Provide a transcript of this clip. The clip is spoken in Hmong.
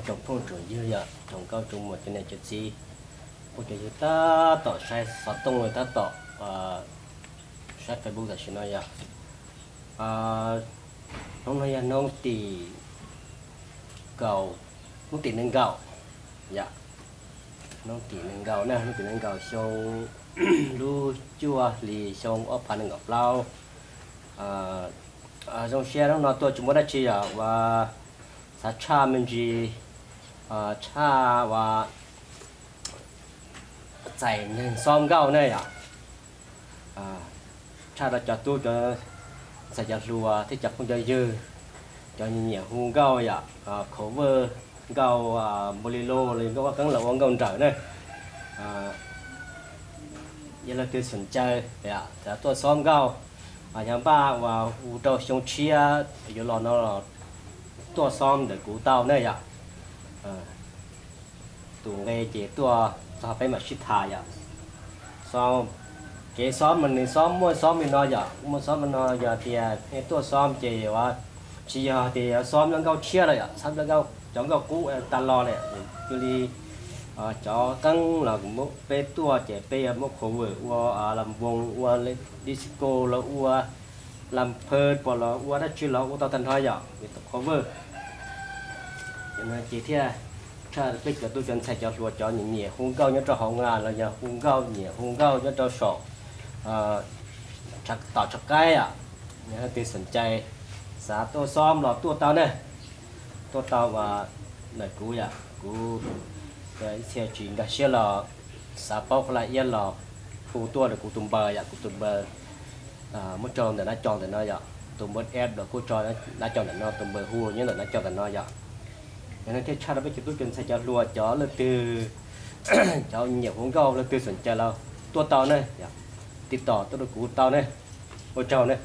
Tsoom phooj tsoom ywg yom, tsoom nkauj tsoom muam cov niam cov txiv, phooj cov ywg tab tom saib xov tooj tab tom saib Facebook tam sim no yom. Hnub no yog hnub tim kaum, hnub tim nees nkaum yom, hnub tim nees nkaum na, hnub tim nees nkaum xyoo lub cuaj hlis xyoo ob phav nees nkaum plaub. Zoo siab hnub no tuaj tsis muaj dab tsi yom, uas xav tshaj me ntsis, tshaj uas txais neeg xob nkauj ne yom, tshaj rau cov tub cov ntxhais cov hluas thiab cov phooj cov ywg, cov nyiam hu nkauj yom, cover nkauj bolero los nkauj vaj keeb los ua nkauj nrawm ne. Yog leej twg xoom cai, xav tuaj xob nkauj, yog npaj uas hu rau xyoo tshiab yuav los no los tuaj xob ntawm kuv tau ne yom. Tus nqe ces tuaj txog peb mam sib tham yom. Kev xob mas nws xob muaj xob li no yom, muaj xob li no yog tias nej tuaj xob ces tsis yog tias yuav xob nyob nkauj tshiab lawm yom, xob cov nkauj qub tas los lawm, cia li cov qeeb los peb tuaj ces peb yuav muab cover ua las voos, ua disco los ua las phawj pom los ua dab tsi los ua tau tag nrho yom, cover. Ces thiaj tshaj peb cov tub cov ntxhais cov hluas cov nyiam nyiam hu nkauj nyob rau hauv na los yog hu nkauj nyiam hu nkauj nyob rau saum tom tshav qaib yom. Yog leej twg xoom cai xav tuaj xob los tuaj tau ne, tuaj tau ntawm kuv yom, kuv ib txhia tsis nkag siab los xav paub qhov laj iab los hu tuaj rau kuv tus npawb yom, kuv tus npawb muab tso ntawm nab co ntawm no yom, tus npawb app los kuj tso nab co ntawm no, tus npawb hu nyob ntawm nab co ntawm no yom. Yog no thiaj tshaj rau peb cov tub cov ntxhais cov hluas cov leej twg, cov nyiam hu nkauj leej twg xoom cai los tuaj tau ne, tiv tom tuaj rau kuv tau ne. Ua tsaug ne.